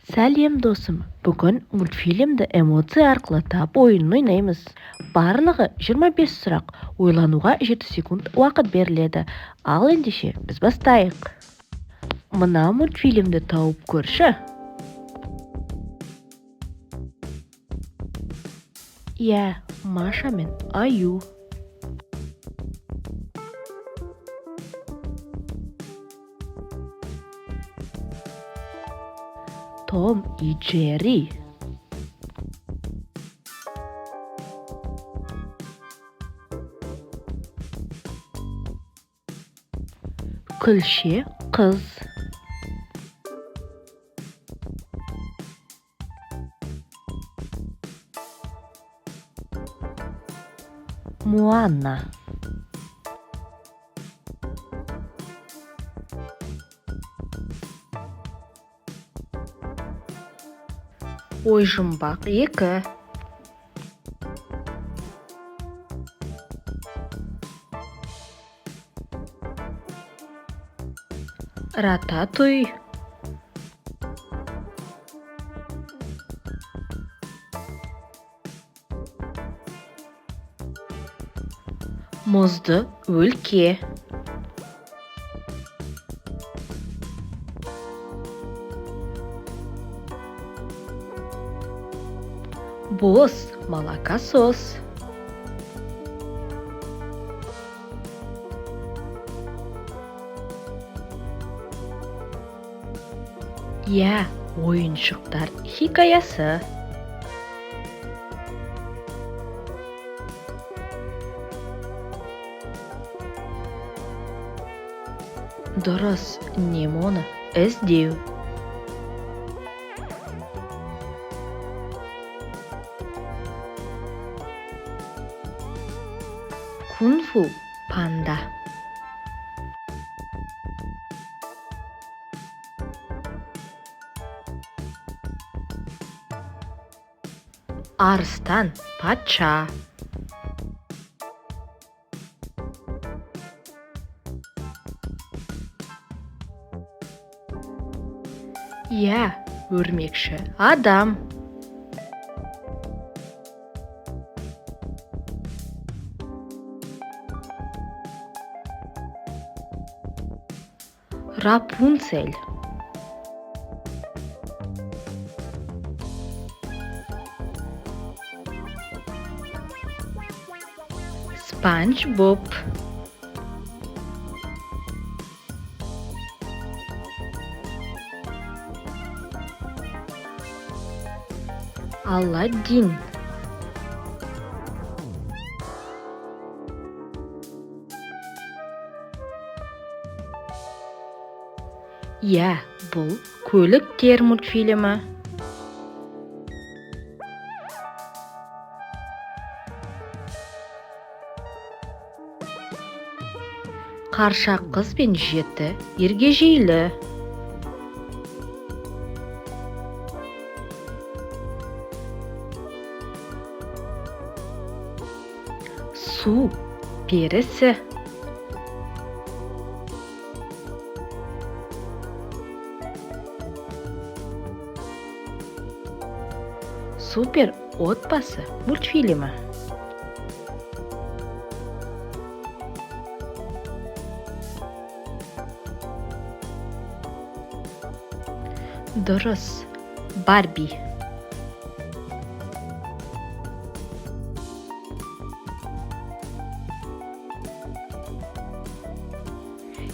Сәлем, досым! Бүгін мультфильмді эмоция арқылы тап ойынын ойнаймыз. Барлығы 25 сұрақ, ойлануға 7 секунд уақыт беріледі. Ал ендеше біз бастайық. Мына мультфильмді тауып көрші. Иә, Маша мен аю. Том и Джерри. Күлше қыз. Моана. Ой жұмбақ 2. Рататуй. Мұзды өлке. Босс молокосос. Иә, ойыншықтар хикаясы. Дұрыс, Немоны іздеу. Кунг-фу панда. Арыстан патша. Иә, өрмекші адам. Рапунцель. Спанч Боб. Аладдин. Иә, бұл көліктер мультфильмі. Қарша қыз бен жеті ергежейлі. Су перісі. Супер отбасы мультфильмі. Дұрыс, Барби.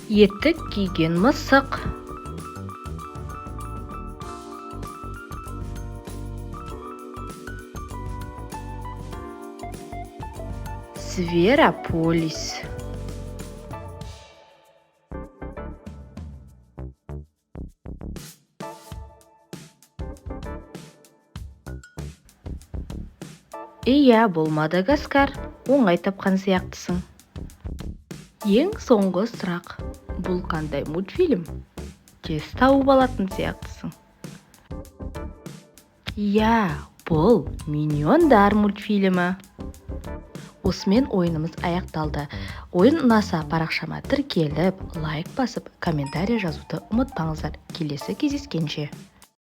Етік киген мысық. Зверополис. Иә, бұл Мадагаскар. Оңай тапқан сияқтысың. Ең соңғы сұрақ. Бұл қандай мультфильм? Тез тауып алатын сияқтысың. Иә, бұл Миньондар мультфильмі. Осымен ойынымыз аяқталды. Ойын ұнаса, парақшама тіркеліп, лайк басып, комментарий жазуды ұмытпаңыздар. Келесі кездескенше.